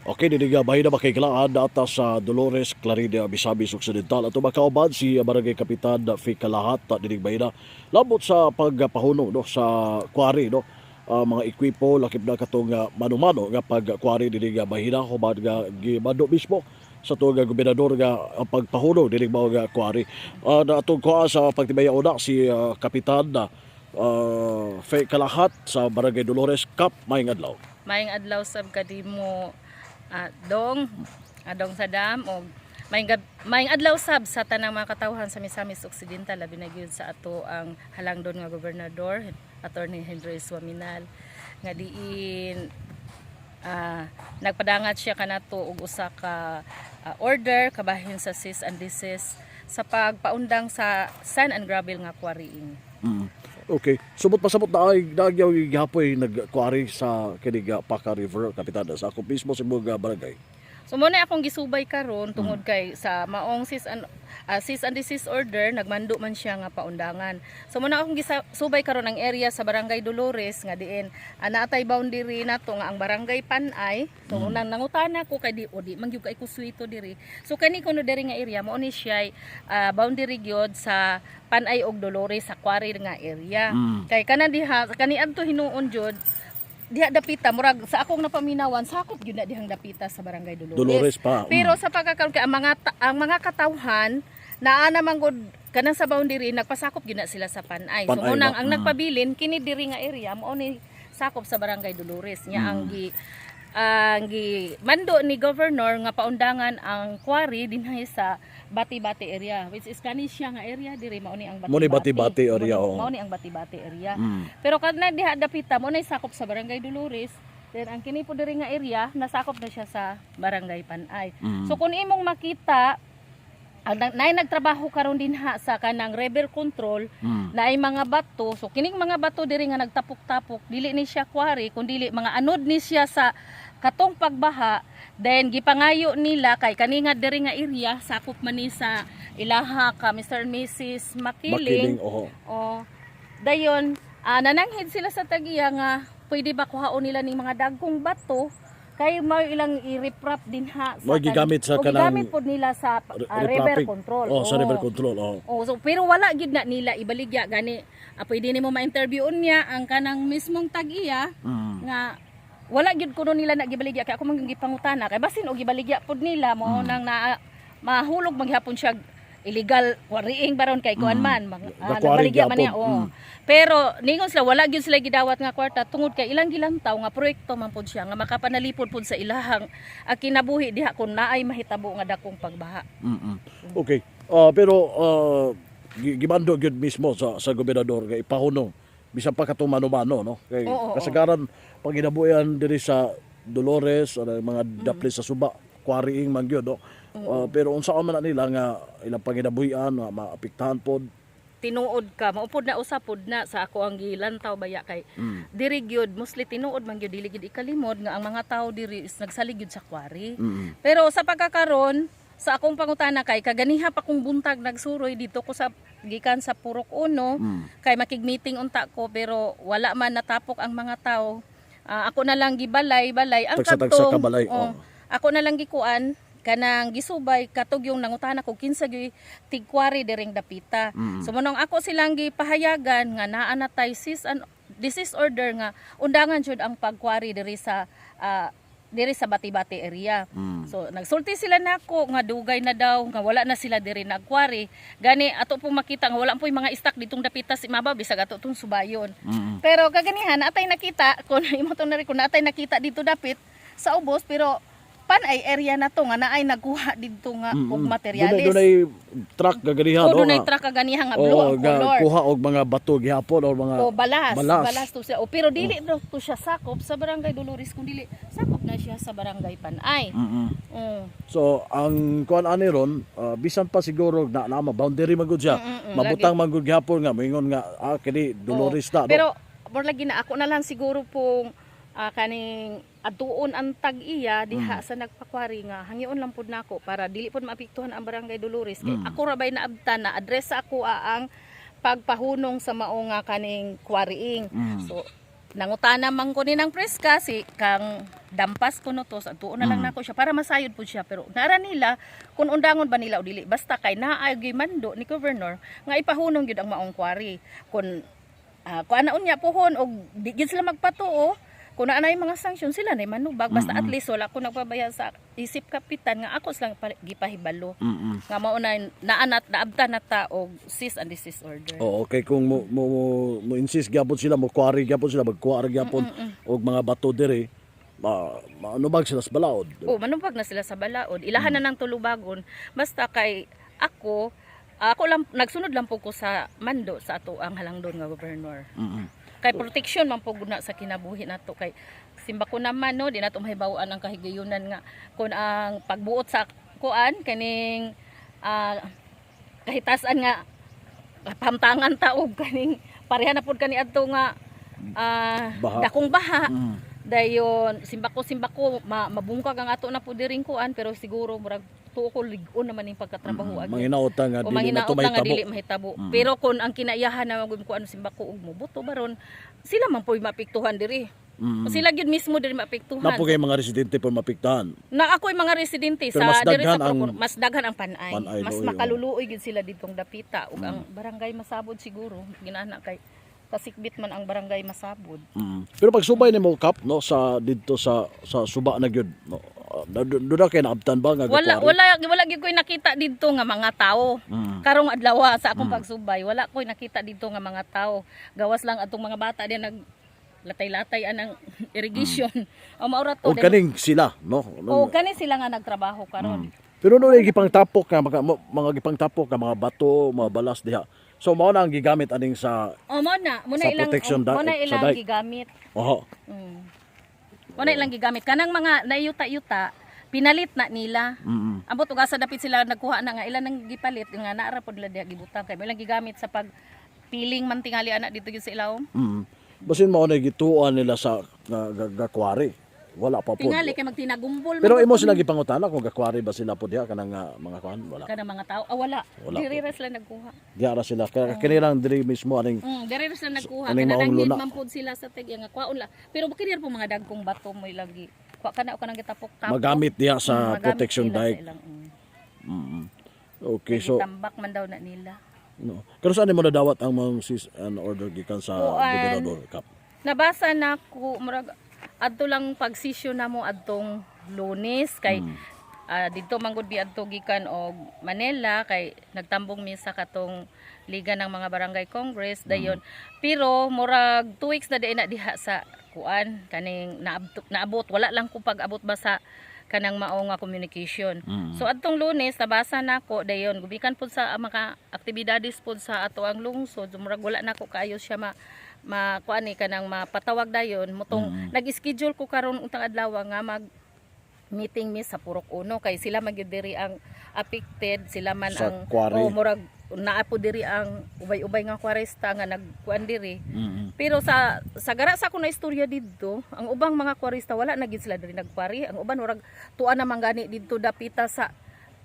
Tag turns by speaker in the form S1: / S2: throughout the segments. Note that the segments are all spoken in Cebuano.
S1: Okay, dinhi nga bahin na makiglaan ata sa Dolores, Clarinda, Misamis Occidental. Ato makauban si Barangay Kapitan Fe Calahat dinhi bahina labot sa pagpahunong, no, sa quarry, no, mga ekwipo, lakip na katong mano-mano nga pagkwari dinhi nga bahina, human nga gimando mismo sa tuong gobernador nga ang pagpahunong dinhi mao nga quarry. Na atong kuha sa pagtibaya una si Kapitan Fe Calahat sa Barangay Dolores. Kap, maayong adlaw.
S2: Maayong adlaw sab kadimo, dong adong Sadam, og maayong adlaw sab sa tanang mga katawhan sa Misamis Occidental, labi na gyud sa ato ang halangdon nga gobernador, Attorney Henry Suaminal, nga diin nagpadangat siya kanato og usa ka order kabahin sa cease and desist sa pagpaundang sa sand and gravel nga quarrying.
S1: Okay. Sumot pasabot na ay nagyaw gihapoy nagkuari sa kinig Paca River, Kapitan, sa ako mismo sa imong barangay.
S2: So mo na akong gisubay karon tungod kay sa maong cease and desist order, nagmando man siya nga paundangan. So mo na akong gisubay karon ang area sa Barangay Dolores nga diin naatay boundary nato nga ang Barangay Panay. So unang nangutana ko kay di o di man gyud kay ko suwito diri. So kani kuno diri nga area mo ni siya boundary gyud sa Panay og Dolores sa quarry nga area. Kay kanan diha kani adto hinuon jud diha dapita, murag sa akong napaminawan, sakop gyud na dihang dapita sa Barangay Dolores.
S1: Dolores pa.
S2: Pero sa pagkakaroon kay ang mga katawhan naa naman gud kanang sa boundary, nagpasakop gyud na sila sa Panay. So
S1: Panay
S2: munang
S1: ba?
S2: ang nagpabilin kini diri nga area mao ni sakop sa Barangay Dolores nya ang gi mando ni governor nga paundangan ang quarry dinhi sa Bati-Bati area, which is kani siya nga area diri, mao ni ang Bati-Bati.
S1: Mao ni Bati-Bati area, oo.
S2: Mao ni ang Bati-Bati area. Pero kada diha dapita mo na sakop sa Barangay Dolores, then ang kini po diri nga area nasakop na siya sa Barangay Panay. So kung imong makita ang naay nagtrabaho karon dinha sa kanang river control, naay mga bato. So kining mga bato diri nga nagtapok-tapok, dili ni siya quarry kun dili mga anod ni siya sa katong pagbaha. Then gipangayo nila kay kani nga diri nga area sakop man ni sa ilaha ka Mr. and Mrs.
S1: Makiling,
S2: Makiling.
S1: oho.
S2: O, dayon, nananghid sila sa tagiya nga pwede ba kuhaon nila ning mga dagkong bato kay mao ilang i-riprap dinha sa
S1: Mao gigamit sa
S2: o
S1: kanang
S2: gigamit pod nila sa river
S1: riprapping.
S2: control.
S1: Oh, sa
S2: Oo.
S1: river control, oh.
S2: Oh, so pero wala gid na nila ibaligya gani. Pwede nimo ma-interview niya ang kanang mismong tag-iya nga wala gyud kuno nila na gibaligya, kay ako man gyud gipangutana kay basin og gibaligya pod nila mo nang na mahulog maghapon siya illegal quarrying baron kay kuan man
S1: Nakwari
S2: nabaligya man niya,
S1: gyapon.
S2: oo. Pero ningon sila wala gyud sila gidawat nga kwarta tungod kay ilang gilantaw nga proyekto man pod siya nga makapanalipod pod sa ilahang kinabuhi diha kun naay mahitabo nga dakong pagbaha.
S1: Okay. Pero gimando gyud mismo sa gobernador nga ipahunong bisan pa katong mano-mano, no, kay
S2: Oo, oo.
S1: kasagaran panginabuhian diri sa Dolores o mga dapli sa suba, quarrying man gyud, no. Pero unsa man na nila nga ilang panginabuhian nga maapektahan pod?
S2: Tinuod ka maupod na usa pod na sa ako ang gilantaw baya kay diri gyud mostly tinuod man gyud, dili gyud ikalimod nga ang mga tao diri is nagsalig gyud sa quarry. Pero sa pagkakaron sa akong pangutana kay kaganiha pa kong buntag nagsuroy dito ko sa gikan sa Purok Uno kay makig-meeting unta ko, pero wala man natapok ang mga tao. Ako na lang gibalay-balay ang
S1: Tagsa-tagsa
S2: kadtong
S1: ka balay,
S2: oh,
S1: oo.
S2: Ako na lang gikuan kanang gisubay katog yung nangutana ko kinsa gyud tigkwari diring dapita. So munong ako silang gipahayagan nga naa na tay cease and desist order nga undangan jud ang pagkwari diri sa Bati-Bati area. So nagsulti sila nako nga dugay na daw nga wala na sila diri nagkwari. Gani ato pong makita nga wala po yung mga stock ditong dapita si Maba bisag ato tong subayon. Pero kaganihan atay nakita kun imo tong nari kun atay nakita dito dapit sa ubos, pero Pan-ay area na to nga naay nagkuha didto nga og materyales.
S1: Dunay truck gaganiha,
S2: O
S1: no,
S2: dunay
S1: nga-
S2: truck kaganiha nga blue
S1: Oo,
S2: ang
S1: nga
S2: color.
S1: kuha og mga bato gihapon o mga
S2: O balas,
S1: balas.
S2: balas, to siya. O pero dili daw to siya sakop sa Barangay Dolores kun dili sakop na siya sa Barangay Panay.
S1: So ang kuan ani ron, bisan pa siguro na na boundary man gud siya. Mabutang man gud gihapon nga moingon nga kini Dolores na, no.
S2: Pero more lagi na ako na lang siguro pong kaning adtuon ang tag-iya diha sa nagpakwari nga hangyoon lang pud nako para dili pud maapektuhan ang Barangay Dolores kay ako ra bay naabtan na address sa ako ang pagpahunong sa mao nga kaning quarrying. So Nangutana man ko ni ng preska si kang dampas ko no to sa tuon na lang nako siya para masayod po siya, pero nara nila kung undangon ba nila o dili, basta kay naa gyud mando ni governor nga ipahunong gyud ang maong quarry. Kung kuan na unya pohon og di gyud sila magpatuo, kung naa nay mga sanction, sila na manubag, basta at least wala ko nagpabaya sa isip kapitan nga ako silang gipahibalo nga mao na naanat naabtan na ta og cease and desist order.
S1: Oo, okay, kung mo insist gyapon sila, mo quarry gyapon sila, magkuwari gyapon og mga bato diri, maanubag sila sa balaod.
S2: O manubag na sila sa balaod. Ilahan na ng tulubagon, basta kay ako ako lang nagsunod lang po ko sa mando sa ato ang halangdon nga governor. Kay protection man po guna sa kinabuhi nato, kay simba ko naman, no, di nato mahibaw-an ang kahigayunan nga kun ang pagbuot sa kuan kaning kahitasan nga pamtangan ta og kaning pareha na pud kani adto nga
S1: Baha.
S2: Dakong baha. Dayon simbako mabungkag ang ato na pud diring kuan, pero siguro murag tuo ko lig-on naman ning pagkatrabaho agad.
S1: Manginaot nga
S2: O
S1: dili na
S2: manginaot
S1: to
S2: na nga
S1: mahitabo.
S2: Dili mahitabo. Pero kung ang kinaiyahan na mag kuan simbako og mobuto baron sila man po'y maapektuhan diri. Sila gyud mismo diri maapektuhan.
S1: Napo kay mga residente po mapiktahan.
S2: Na ako'y mga residente
S1: Pero
S2: sa
S1: mas
S2: diri sa
S1: daghan ang
S2: mas daghan ang Panay.
S1: Panay,
S2: Mas
S1: luoy, oh.
S2: makaluluoy gyud sila ditong dapita ug ang barangay Masabod siguro ginana kay kasikbit man ang barangay Masabod.
S1: Pero pagsubay nimo, Kap, no, sa didto sa suba na gyud, no, doon na kay naabtan ba nga
S2: Wala.
S1: gakwari?
S2: Wala, wala gyud ko'y nakita didto nga mga tao. Karong adlaw sa akong pagsubay, wala ko'y nakita didto nga mga tao. Gawas lang atong mga bata din nag latay-latay anang irrigation. O maura to.
S1: O kaning sila, no?
S2: O kani sila nga nagtrabaho karon.
S1: Pero no gipangtapok nga mga gipangtapok nga mga bato, mga balas diha. So mao na ang gigamit aning sa
S2: O mo na, mo na
S1: sa
S2: ilang
S1: protection
S2: mo na
S1: sa
S2: ilang
S1: dike.
S2: gigamit.
S1: Oho.
S2: Mo na ilang gigamit kanang mga naiyuta-yuta, pinalit na nila. Ambot ug asa dapit sila nagkuha na nga ilan ang gipalit nga naara pod nila diha gibutang kay mo ilang gigamit sa pag piling man tingali ana dito gyud sa ilawom.
S1: Basin mao na gituan nila sa gakwari. Wala pa po.
S2: Tingali kay magtinagumbol.
S1: Pero
S2: man
S1: imo
S2: gud
S1: silang gipangutana kung gakwari ba sila po diha kanang mga kuan, wala.
S2: kanang mga tao. Ah, wala.
S1: Wala.
S2: Diri ra sila nagkuha.
S1: Diha ra sila kaya kini lang diri mismo aning
S2: Diri ra sila nagkuha.
S1: Aning
S2: Kanang
S1: maong
S2: nanghid
S1: luna.
S2: man pod sila sa tig nga kuhaon la. Pero bakit po mga dagkong bato mo ilagi. Kuha kana o kanang gitapok-tapok.
S1: Magamit diha sa
S2: Magamit
S1: protection
S2: nila sa
S1: dike.
S2: ilang.
S1: Okay, so
S2: Gitambak man daw na nila.
S1: No. Pero saan mo nadawat ang mga cease and order gikan sa
S2: Kuan.
S1: gobernador, Kap?
S2: Nabasa na ko murag adto lang pagsisyon na mo adtong Lunes kay didto man gud bi adto gikan og Manila kay nagtambong mi sa katong liga ng mga barangay congress dayon, pero murag 2 weeks na di na diha sa kuan kaning naabot, naabot wala lang ko pag-abot ba sa kanang mao nga communication. So adtong Lunes nabasa nako, dayon gumikan pud sa mga aktibidades pud sa ato ang lungsod. So, murag wala nako kaayo siya ma ma kuan ni kanang mapatawag dayon mutong nag-schedule ko karon untang adlaw nga mag meeting mi sa Purok Uno kay sila man gyud diri ang affected, sila man
S1: Sa
S2: ang
S1: quarry.
S2: Oh, murag naa po diri ang ubay-ubay nga kwaresta nga nagkuan diri. Pero sa gara sa ako na istorya didto, ang ubang mga kwarista wala na gid sila diri nagkwari. Ang uban murag tuan naman gani didto dapita sa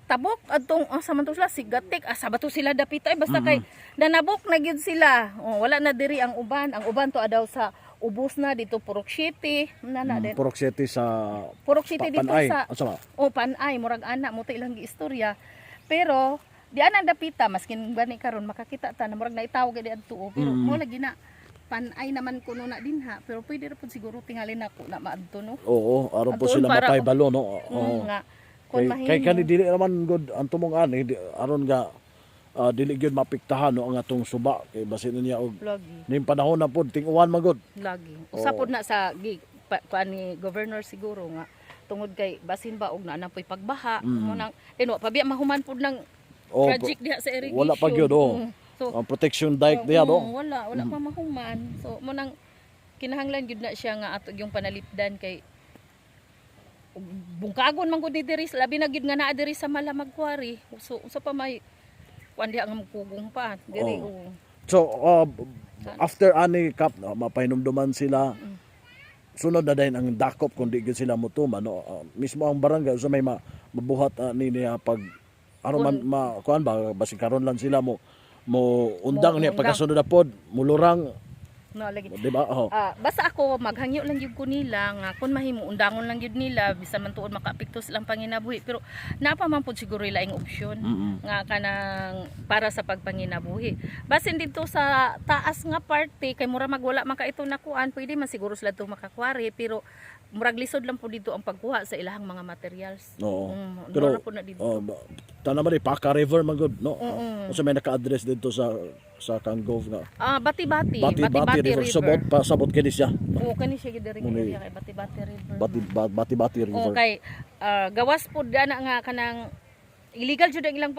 S2: Tabok adtong sa man to sila Sigatik, asa ba to sila dapita eh, basta kay nanabok na gid sila. Oh, wala na diri ang uban. Ang uban to adaw sa ubos na dito Purok City na na din.
S1: Purok 7 sa
S2: Purok City dito
S1: Panay.
S2: sa
S1: Unsa ba?
S2: O Panay, murag ana mo ilang giistorya. Pero di ana ang dapita maskin gani karon makakita ta na murag naitawag gid adto, oh. Pero mo lagi na Panay naman kuno na dinha, pero pwede ra pud siguro tingali nako na maadto, no.
S1: Oo, aron po
S2: Adtoon
S1: sila
S2: para-
S1: mapaybalo, no. Oo.
S2: Nga kun
S1: Kay,
S2: mahimo.
S1: kay kani dili naman good ang tumong ani di, aron nga dili gyud mapiktahan, no, ang atong suba kay basin niya og
S2: Lagi.
S1: ning panahon na pod ting-uwan man gud.
S2: Lagi. Usa pod na sa gi pa, kuan ni governor siguro nga tungod kay basin ba og naa na po'y pagbaha mo nang wa pa biya mahuman pod ng
S1: Oh,
S2: project diha sa irrigation.
S1: wala pa gyud, oh.
S2: So
S1: Ang protection dike diha, no.
S2: Wala, wala pa mahuman. So mo nang kinahanglan gyud na siya nga ato yung panalipdan kay ug bungkagon man gud ni diri, labi na gyud nga naa diri sa Malamag Quarry. So usa pa may kuan diha nga magkugong pa diri.
S1: Oh.
S2: Oh.
S1: So after ani, Kap, no, mapahinumduman sila. Sunod na dayon ang dakop kung di gyud sila motuman, no. Mismo ang barangay sa may mabuhat ni niya pag aron man ma kuan ba, basin karon lang sila mo undang
S2: Mo
S1: niya
S2: undang.
S1: Pagkasunod na pod mulurang.
S2: No, lagi.
S1: Di ba? Oh.
S2: Ah, basta ako maghangyo lang gyud ko nila nga kung mahimo undangon lang gyud nila bisan man tuod makaapekto silang panginabuhi, pero naa pa man pud siguro laing opsyon nga kanang para sa pagpanginabuhi. Basin dito sa taas nga parte kay mura magwala man ka ito nakuan, pwede man siguro sila to makakwari, pero murag lisod lang po dito ang pagkuha sa ilahang mga materials.
S1: Oo.
S2: Pero
S1: Pero
S2: po na dito.
S1: oh, tanaman ni Paka River man gud, no?
S2: Oo.
S1: Unsa may naka-address dito sa Kangov nga?
S2: Ah, Bati-Bati,
S1: Bati Bati River. Sabot pa sabot kini siya.
S2: Oo, kani siya diri
S1: Muna-
S2: area kay Bati-Bati River.
S1: Bati Bati Bati
S2: Oo,
S1: River.
S2: kay gawas po ana nga kanang illegal jud ang ilang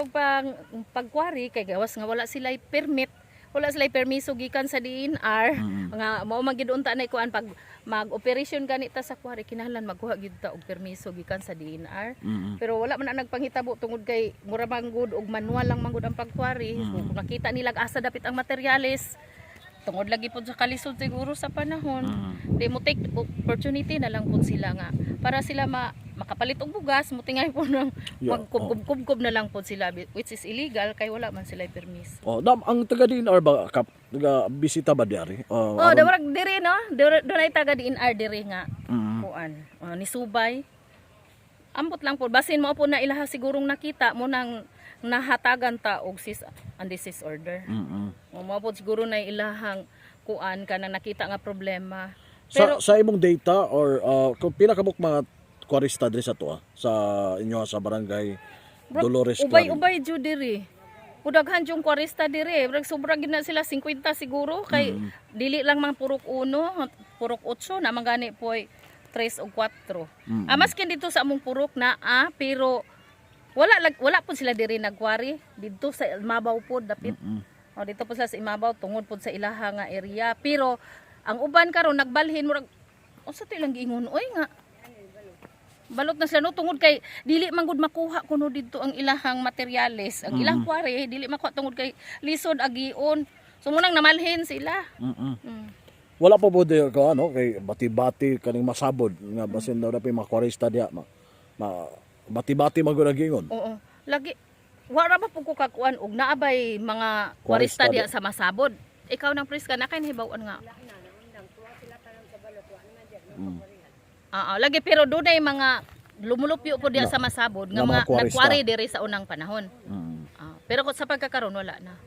S2: pagkwari kay gawas nga wala sila permit, wala sila permiso gikan sa DNR nga mao man gid unta na ikuan pag mag-operation gani ta sa quarry, kinahanglan magkuha gyud ta og permiso gikan sa DNR. Pero wala man na nagpanghitabo tungod kay mura man gud og manual lang man gud ang pagkwari. So, kung nakita nila asa dapit ang materyales, tungod lagi pod sa kalisod siguro sa panahon, di mo take opportunity na lang pod sila nga para sila makapalit og bugas, mo tingay po ng magkubkub na lang pod sila, which is illegal kay wala man sila permis.
S1: Oh, dam ang taga DNR ba kap taga bisita ba diari?
S2: Oh,
S1: Oh,
S2: dawrag diri, no? Dunay taga DNR diri nga kuan. Oh, ni Subay. Ambot lang po, basin mo po na ilaha sigurong nakita mo nang nahatagan ta og sis and this order. O, mao po siguro na ilahang kuan kanang nakita nga problema. Pero
S1: Sa imong data or kung pila ka buok mga kwarista diri sa tuwa sa inyo sa Barangay
S2: Bro,
S1: Dolores Clarin?
S2: ubay-ubay jud diri. Udaghan yung kwarista diri. Murag sobra gid na sila, 50 siguro, kay dili lang mang Purok 1, Purok 8 na man gani poy 3 o 4. Ah, maskin dito sa among purok na pero wala po sila diri nagkwari didto sa Imabaw po dapit. O, dito po sila sa Imabaw tungod po sa ilaha nga area. Pero ang uban karon nagbalhin, murag unsa to ilang giingon oy nga balot na sila, no, tungod kay dili man gud makuha kuno didto ang ilahang materyales, ang ilang kwari dili makuha tungod kay lisod agion, so munang namalhin sila.
S1: Wala pa po di ko ano kay bati-bati kaning masabod nga basin daw dapat mga kwarista diha ma bati-bati man gud ang giingon.
S2: Oo, lagi wala ba po ko kakuan og naabay mga
S1: Kwarista
S2: kwarista diha sa masabod? Ikaw nang priska na kay nahibaw-an nga. Oo, lagi, pero dunay mga lumulupyo po diha sa masabod nga
S1: nga mga
S2: mga
S1: kwarista.
S2: nagkwari diri sa unang panahon. Ah, pero kung sa pagkakaroon wala na.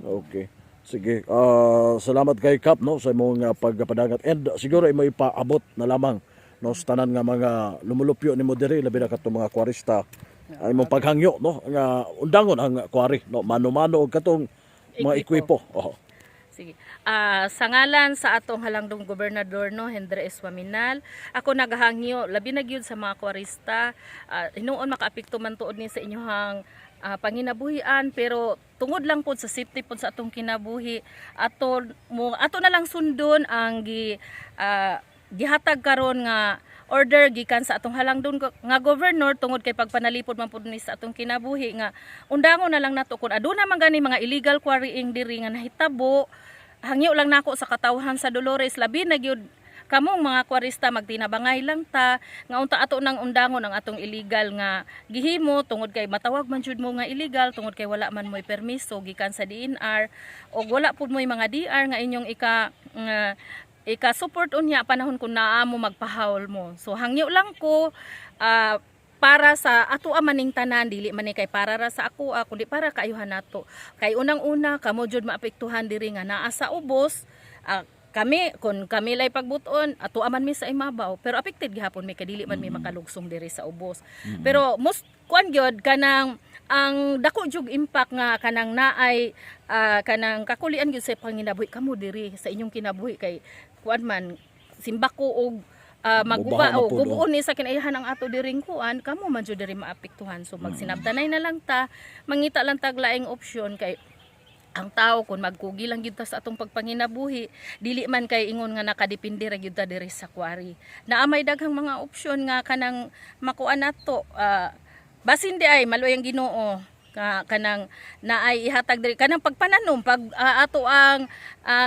S1: Okay. Sige. Ah, salamat kay Kap, no, sa imong pagpadagat and siguro imo ipaabot na lamang, no, sa tanan nga mga lumulupyo nimo diri, labi na katong mga kwarista, ay imong paghangyo, no, nga undangon ang kwari, no, mano-mano og katong mga
S2: Ekwipo.
S1: ekwipo. Oh.
S2: Sige. Ah, sa ngalan sa atong halangdong gobernador, no, Hendre Eswaminal, ako naghangyo labi na gyud sa mga kwarista, hinuon makaapekto man tuod ni sa inyong panginabuhian, pero tungod lang pod sa safety pod sa atong kinabuhi, ato mo ato na lang sundon ang gihatag karon nga order gikan sa atong halangdon nga governor, tungod kay pagpanalipod man pud ni sa atong kinabuhi nga undangon na lang nato kun aduna man gani mga illegal quarrying diri nga nahitabo. Hangyo lang nako sa katawhan sa Dolores, labi na gyud kamong mga kwarista, magtinabangay lang ta nga unta ato nang undangon ang atong illegal nga gihimo, tungod kay matawag man jud mo nga illegal tungod kay wala man mo'y permiso gikan sa DNR o wala pud mo'y mga DR nga inyong ika nga ika-support unya panahon kung naa mo magpahawol mo. So hangyo lang ko para sa ato maning tanan, dili man ni kay para ra sa ako kundi para kaayuhan nato. Kay unang-una kamo jud maapektuhan diri nga naa sa ubos. Kami kun kami lay pagbuton ato man mi sa imabaw, pero affected gihapon mi kay dili man mi makalugsong diri sa ubos. Pero most kuan gyud kanang ang dako jug impact nga kanang naay kanang kakulian gyud sa panginabuhi kamo diri sa inyong kinabuhi, kay kuan man simbako og maguba
S1: Mubaha
S2: o
S1: man pud, oh.
S2: gubuon ni sa kinaihan ang ato diring kuan, kamo man jud diri maapektuhan. So magsinabtanay na lang ta, mangita lang tag laing opsyon, kay ang tao kung magkugi lang gyud ta sa atong pagpanginabuhi, dili man kay ingon nga nakadepende ra gyud ta diri sa quarry. Naa may daghang mga opsyon nga kanang makuan nato, basin di ay maluoy ang Ginoo. Ka, kanang naay ihatag diri kanang pagpananom pag ato ang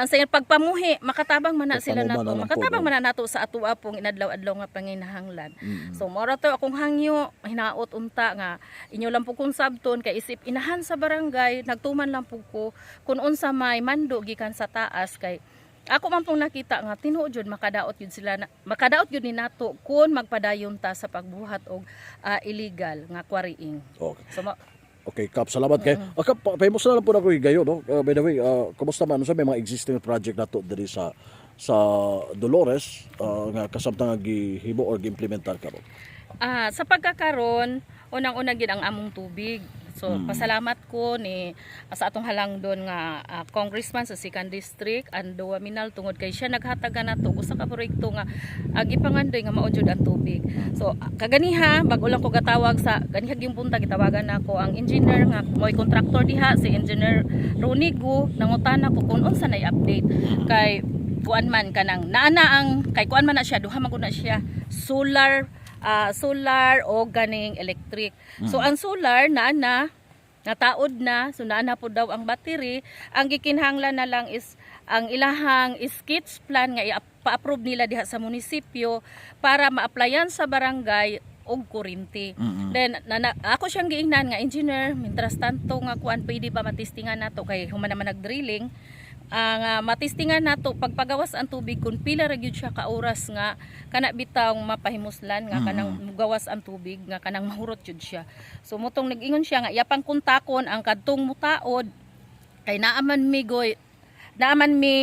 S2: sa pagpamuhi, makatabang man na sila
S1: Pagpamuman
S2: nato
S1: na lang po,
S2: makatabang
S1: no?
S2: man na nato sa ato pong inadlaw-adlaw nga panginahanglan. So mao ra to akong hangyo, hinaot unta nga inyo lang po kung sabton kay isip inahan sa barangay, nagtuman lang po ko kung unsa may mando gikan sa taas, kay ako man pong nakita nga tinuod jud makadaot jud sila na, makadaot jud ni nato kung magpadayon ta sa pagbuhat og illegal nga quarrying.
S1: Okay.
S2: So
S1: Okay, Kap, salamat kay. Ah, Kap, pahimos na lang po na ko gayo, no? By the way, kumusta man sa may mga existing project nato diri sa Dolores nga kasamtang nga gihimo or giimplementar karon?
S2: Sa pagkakaron, unang-una gid ang among tubig. So pasalamat ko ni sa atong halangdon nga congressman sa second district Ando Minal, tungod kay siya naghatag nato usa ka proyekto nga gipangandoy nga mao jud ang tubig. So kaganiha bag-o lang ko gatawag sa ganiha gyud punta, gitawagan nako ang engineer nga mo'y contractor diha, si Engineer Ronigo. Nangutana ko kung unsa nay update kay kuan man kanang naana ang kay kuan man na siya, duha man gud na siya, solar solar o ganing electric. So ang solar naa na, nataod na, so naa na po daw ang battery. Ang gikinahanglan na lang is ang ilahang sketch plan nga ipa-approve nila diha sa munisipyo para ma-applyan sa barangay og kuryente. Then ako siyang giingnan nga, "Engineer, mientras tanto nga kuan, pwede ba matistingan nato kay human naman nag-drilling ang matistingan nato pagpagawas ang tubig kung pila ra gyud siya ka oras nga kana bitawng mapahimuslan nga kanang mugawas ang tubig nga kanang mahurot jud siya." So mutong nag-ingon siya nga iyapang kontakon ang kadtong mutaod kay naaman mi goy naaman mi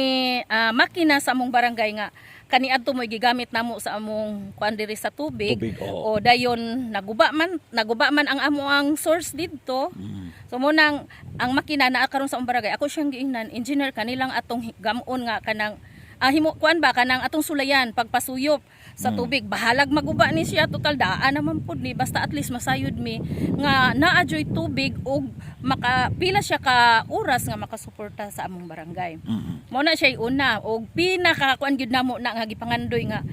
S2: makina sa among barangay nga kaniadto mo'y gigamit namo sa among kuan diri sa tubig.
S1: Tubig, oo.
S2: O dayon naguba man ang amo ang source didto. So mo nang ang makina naa karon sa among barangay. Ako siyang giingnan, "Engineer, kanilang atong gamon nga kanang himo kuan ba kanang atong sulayan pagpasuyop sa tubig, bahalag maguba ni siya, total daan naman pud ni, basta at least masayod mi nga naa joy tubig ug makapila siya ka oras nga makasuporta sa among barangay." Mo na siya una og pinaka kuan gyud namo na nga gipangandoy nga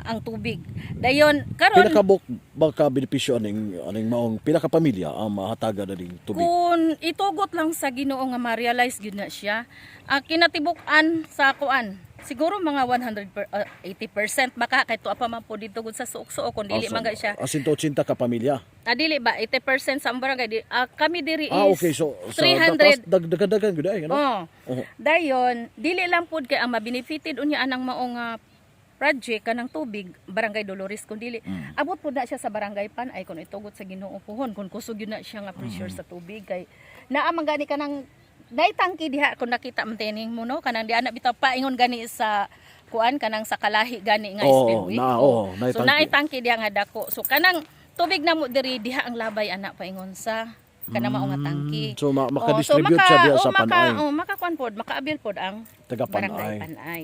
S2: ang tubig. Dayon karon
S1: Pinakabok ba ka benepisyo aning maong pila ka pamilya ang mahatagan aning tubig?
S2: Kung itugot lang sa Ginoo nga ma-realize gyud na siya, kinatibuk-an sa kuan, siguro mga 100 80% baka kay tuwa pa man po dito gud sa suok-suok kung dili man ga siya.
S1: As in 80 ka pamilya.
S2: Dili ba 80% sa among barangay di, kami diri
S1: Ah,
S2: is
S1: okay. So, sa
S2: 300.
S1: Dagdagan gyud ay, ano?
S2: Oh.
S1: Oo.
S2: Dayon, dili lang pud kay ang mabenefited unya anang maong project kanang tubig Barangay Dolores, kun dili abot pud na siya sa Barangay Pan-ay kung itugot sa Ginoo puhon, kung kusog yun na siya nga pressure sa tubig, kay naa man gani kanang naitangki diha kung nakita man tining mo, no, kanang di ana bitaw paingon gani sa kuan kanang sa kalahi gani nga
S1: Oo,
S2: spillway.
S1: na, oo, naay
S2: So
S1: tangki.
S2: naay tangki diha nga dako. So kanang tubig na mo diri diha ang labay ana paingon sa kanang mao nga tangki.
S1: So
S2: Oh, so
S1: maka-distribute siya diha
S2: oh,
S1: sa Pan-ay.
S2: Oh, makakuan pod, makaabil pod ang
S1: Taga
S2: Barangay
S1: Pan-ay.
S2: Pan-ay.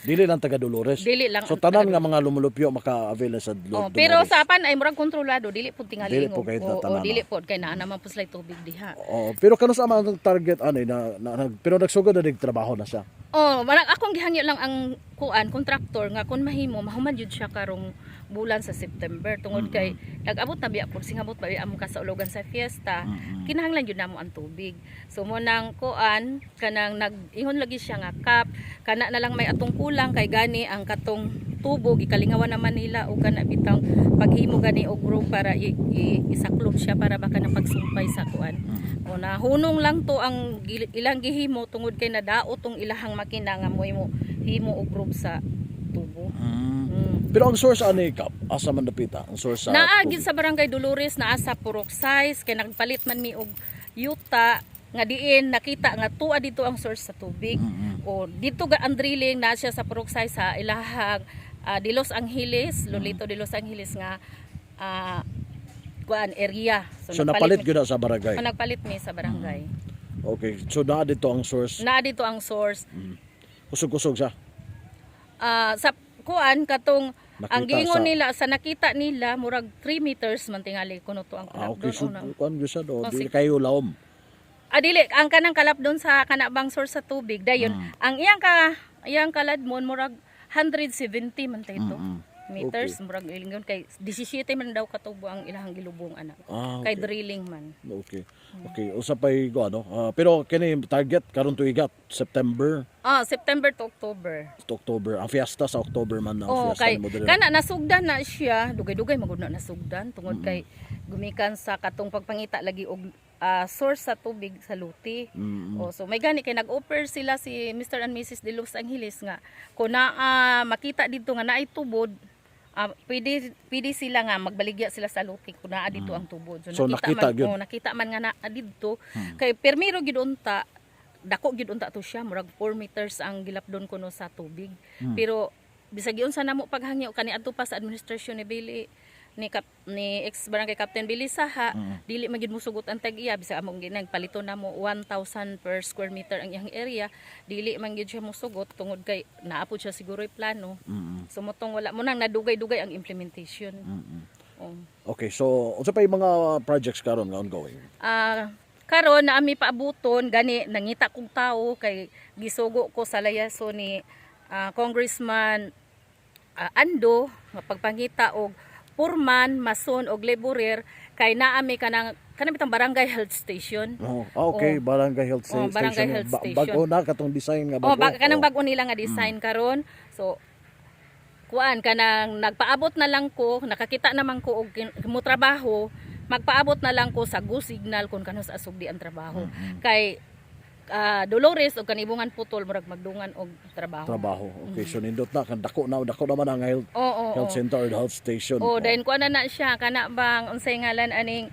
S1: Dili lang taga Dolores.
S2: Dili lang
S1: So
S2: ang
S1: tanan
S2: taga
S1: nga mga lumulupyo maka-avail na sa
S2: Oh,
S1: Dolores.
S2: pero sa Pan-ay murag kontrolado, dili pud tingali
S1: Dili po kayo
S2: Oo,
S1: tanan,
S2: dili
S1: ah.
S2: pod kay naa naman po sila tubig diha.
S1: Oo, pero kano sa ang target ani na pero nagsugod na trabaho na siya?
S2: Oh, marang akong gihangyo lang ang kuan contractor nga kung mahimo mahuman jud siya karong bulan sa September tungod kay nag-abot na biya pud singabot ba biya among kasaulogan sa fiesta, kinahanglan jud namo ang tubig. So mo nang kuan kanang nag-ingon lagi siya nga, "Kap, kana na lang may atong kulang kay gani ang katong tubo gikalingawan naman nila og kana bitang paghimo gani og room para isaklop siya para baka nang pagsumpay sa kuan." O nahunong lang to ang ilang gihimo tungod kay nadaot tong ilahang makina nga mo himo og room sa tubo.
S1: Pero ang source ani, Kap, asa man dapita? Ang source sa
S2: Naa
S1: tubig?
S2: gid sa Barangay Dolores, naa sa Purok Size kay nagpalit man mi og yuta nga diin nakita nga tuwa dito ang source sa tubig. O dito ga ang drilling na siya sa Purok Size sa ilahang de Los Angeles, Lolito de Los Angeles nga kuan area.
S1: So napalit gyud na sa barangay.
S2: Mi, nagpalit mi sa barangay.
S1: Okay, so naa dito ang source.
S2: Naa dito ang source.
S1: Kusog-kusog siya.
S2: Sa kuan katong
S1: Nakita
S2: ang giingon nila sa nakita nila murag 3 meters man tingali kuno to ang
S1: Ah,
S2: kalap
S1: okay.
S2: doon
S1: So
S2: una.
S1: kuan gyud siya do.
S2: Oh,
S1: Dili kayo laom.
S2: Ah, dili ang kanang kalap doon sa kanabang source sa tubig dayon ang iyang kaladmon murag 170 man to. Meters, murag ilingon kay 17 man daw katubo ang ilahang gilubong, ana.
S1: Ah,
S2: Kay
S1: okay.
S2: drilling man.
S1: Okay. Usa pay go ano. Ah, pero kini target karon tuigat September
S2: Ah, September to October.
S1: To October. Ang fiesta sa October man ang
S2: Oh,
S1: fiesta
S2: kay
S1: nimo diri.
S2: kana nasugdan na siya, dugay-dugay magud na nasugdan tungod kay gumikan sa katong pagpangita lagi og source sa tubig sa Luti. Oh, so may gani kay nag-offer sila si Mr. and Mrs. De Los Angeles nga kung naa makita didto nga naay tubod, pwede pwede sila nga magbaligya sila sa Luti kung naa didto ang tubod.
S1: So, nakita
S2: man,
S1: gyud.
S2: Oh, nakita man nga naa didto kay permiro gyud unta, dako gyud unta to siya, murag 4 meters ang gilapdon kuno sa tubig. Pero bisag giunsa namo paghangyo kani adto pa sa administration ni Billy ni Kap, ni ex barangay captain Billy Saha, dili man gyud mosugot ang tag-iya bisag among ginang palito namo 1,000 per square meter ang iyang area, dili man gyud siya mosugot tungod kay naa pod siya siguro plano. So motong wala mo nang nadugay-dugay ang implementation. Oh.
S1: Okay, so unsa pa yung mga projects karon nga ongoing?
S2: Ah, karon na ami paabuton gani nangita kog tawo kay gisugo ko sa layaso ni Congressman Ando nga pagpangita og foreman, mason og laborer kay naami kanang kanang bitang barangay health station.
S1: Oh, ah, okay,
S2: Oh.
S1: Barangay Health
S2: Oh, barangay
S1: Station.
S2: health station.
S1: Bago na katong design nga bago.
S2: Oh, kanang bago nila nga design karon. So kuan kanang nagpaabot na lang ko, nakakita naman ko og mo trabaho, magpaabot na lang ko sa go signal kung kanus asugdi ang trabaho. Kay Dolores og Kanibungan Putol murag magdungan og trabaho.
S1: Trabaho. Okay, so nindot na kan dako naman ang health
S2: Oo,
S1: health center or health station.
S2: Oh, dayon kuan na na siya kana bang unsay ngalan aning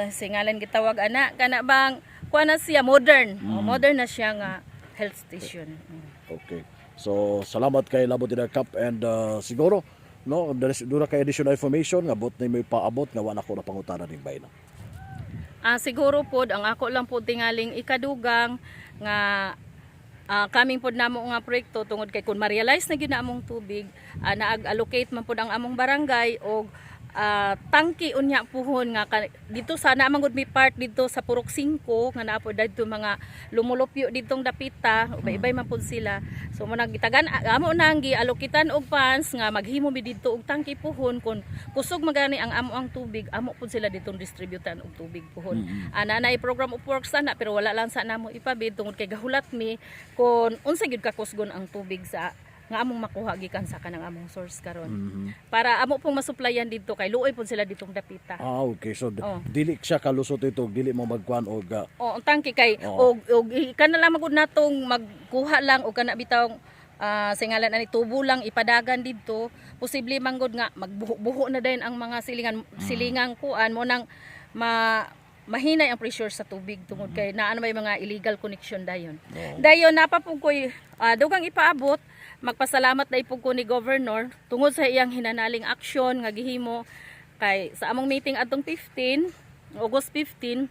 S2: singalan gitawag ana, kana bang kuan na siya modern. Oh, modern na siya nga health station.
S1: Okay. So salamat kay Labo Dinner Cup and siguro no dura kay additional information nga bot nimo ipaabot nga wa na ko napangutana ning bayna.
S2: Ah, siguro pod ang ako lang pod tingaling ikadugang nga kaming pod namo nga proyekto tungod kay kung ma-realize na gyud na among tubig, naag-allocate man pod ang among barangay og tangki unya puhon nga dito sa naa man gud mi part dito sa Purok 5 nga naa pod didto mga lumulupyo ditong dapita, ubay-ubay man pod sila. So mo nang gitagan amo nang giallokitan og funds nga maghimo mi didto og tangki puhon kun kusog magani ang amo ang tubig, amo pud sila ditong distributan og tubig puhon. Ana na program of works ana pero wala lang sa namo ipabid tungod kay gahulat mi kung unsa gyud kakusgon ang tubig sa nga among makuha gikan sa kanang among source karon para amo pong masuplayan didto kay luoy pud sila ditong dapita.
S1: Ah, okay. So
S2: Oh.
S1: dili siya kalusot ito, dili mo magkuan og
S2: Oh, ang tangki kay
S1: Oo.
S2: og kana lang magud natong magkuha lang og kana bitawng singalan ani tubo lang ipadagan didto, posible manggod nga magbuho-buho na dayon ang mga silingan, silingang kuan mo nang mahinay ang pressure sa tubig tungod kay naa na may mga illegal connection dayon. Dayon napapug koy dugang ipaabot, magpasalamat na ipug ko ni Governor tungod sa iyang hinanaling aksyon nga gihimo kay sa among meeting adtong 15 August 15,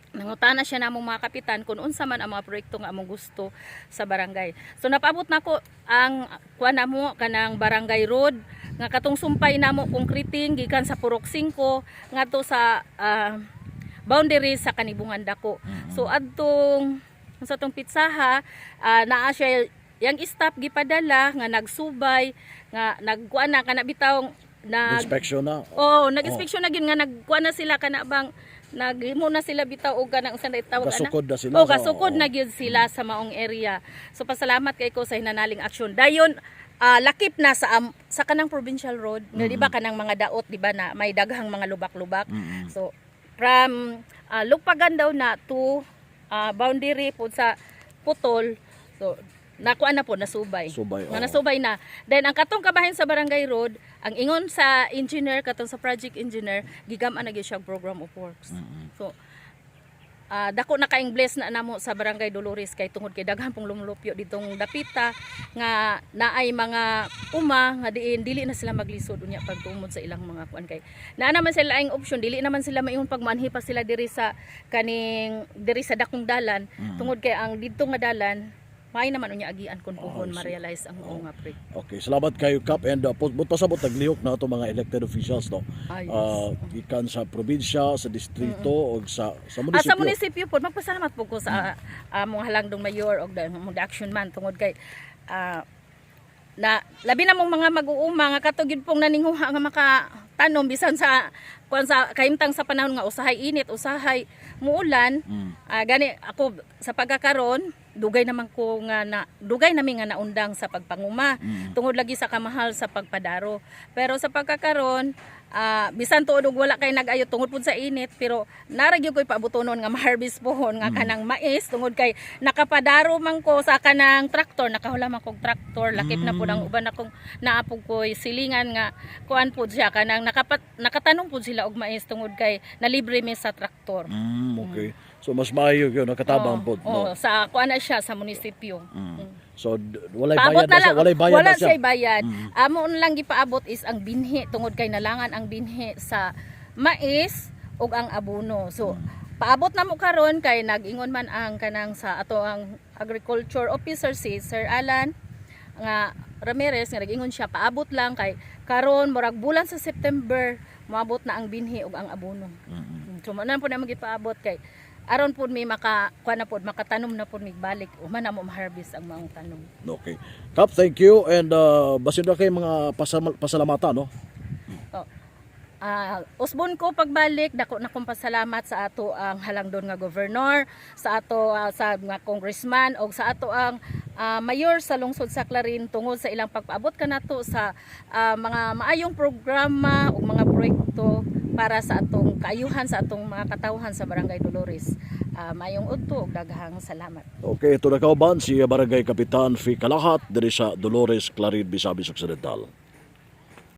S2: nangutana siya namong mga kapitan kung unsa man ang mga proyekto nga among gusto sa barangay. So napaabot nako ang kuan namo kanang barangay road nga katong sumpay namo concreting gikan sa Purok 5 ngadto sa boundary sa Kanibungan Dako. So adtong sa tong pitsaha, naa siya yang staff gipadala nga nagsubay nga nagkuan na kana bitawng nag
S1: Inspection na.
S2: Oh, nag-inspection na gyud nga nagkuan na sila kana bang naghimo na sila bitaw og kanang sa tawag ana.
S1: Gasukod na sila
S2: Oh, gasukod
S1: oo.
S2: na gyud sila sa maong area. So pasalamat kay ko sa hinanaling aksyon. Dayon lakip na sa kanang provincial road, nga di ba kanang mga daot di ba na may daghang mga lubak-lubak. So from Lugpagan daw na to boundary po sa Putol. So nakuha na po nasubay.
S1: Subay,
S2: Nga
S1: oo.
S2: nasubay na. Then ang katong kabahin sa barangay road, ang ingon sa engineer katong sa project engineer, gigam-an na gyud siya og program of works. So dako na kaing bless na namo sa barangay Dolores kay tungod kay daghan pong lumulupyo ditong dapita nga naay mga uma nga diin dili na sila maglisod unya pagtumod sa ilang mga kuan kay naa naman sila ang option, dili naman sila maingon pag maanhi pa sila diri sa kaning diri sa dakong dalan tungod kay ang didto nga dalan maay naman unya agian kun puhon
S1: Oh, I see.
S2: ma-realize ang oh. nga pre.
S1: Okay, salamat kayo Kap and but pasabot naglihok na ato mga elected officials, no.
S2: Ah, yes.
S1: Gikan sa probinsya, sa distrito og sa
S2: Ah, sa
S1: munisipyo.
S2: munisipyo po, magpasalamat po ko sa among halangdong mayor og among action man tungod kay Na labi na mong mga mag-uuma nga kato gyud pong naninguha nga makatanom bisan sa kuan, sa kahimtang sa panahon nga usahay init, usahay muulan. Gani ako sa pagkakaron, dugay naman ko nga na dugay nami nga naundang sa pagpanguma tungod lagi sa kamahal sa pagpadaro. Pero sa pagkakaron, bisan tuod og wala kay nag-ayo tungod pud sa init, pero nara gyud ko'y paabutonon nga ma-harvest pohon nga kanang mais tungod kay nakapadaro man ko sa kanang traktor, nakahula man kog traktor, lakip na pud ang uban akong naapog ko'y silingan nga kuan pud siya, kanang nakatanom pud sila og mais tungod kay nalibre mi sa traktor.
S1: Okay. So mas maayo yun, nakatabang
S2: Oo,
S1: pod, no?
S2: Oo, sa kuan na siya, sa munisipyo.
S1: So walay
S2: Paabot
S1: bayad
S2: na
S1: na siya,
S2: lang.
S1: walay bayad
S2: Wala
S1: na siya.
S2: siya'y bayad. Amo lang gipaabot is ang binhi tungod kay nalangan ang binhi sa mais ug ang abono. So paabot na mo karon kay nag-ingon man ang kanang sa ato ang agriculture officer, si Sir Alan nga Ramirez, nga nag-ingon siya paabot lang kay karon murag bulan sa September moabot na ang binhi ug ang abono. So mo na po na magipaabot kay aron pud mi maka kuan na pud, makatanom na pud mi balik, human na mo ma-harvest ang maong tanom.
S1: Okay. Kap, thank you and basin na kay mga pasalamatan, no?
S2: Oh. Usbon ko pagbalik, dako na kong pasalamat sa ato ang halangdon nga governor, sa ato sa nga congressman og sa ato ang mayor sa lungsod sa Clarin tungod sa ilang pagpaabot kanato sa mga maayong programa ug mga proyekto para sa atong kaayuhan, sa atong mga katawhan sa Barangay Dolores. Maayong udto ug daghang salamat.
S1: Okay, ito na kauban si Barangay Kapitan Fi Kalahat diri sa Dolores, Clarin, Misamis Occidental.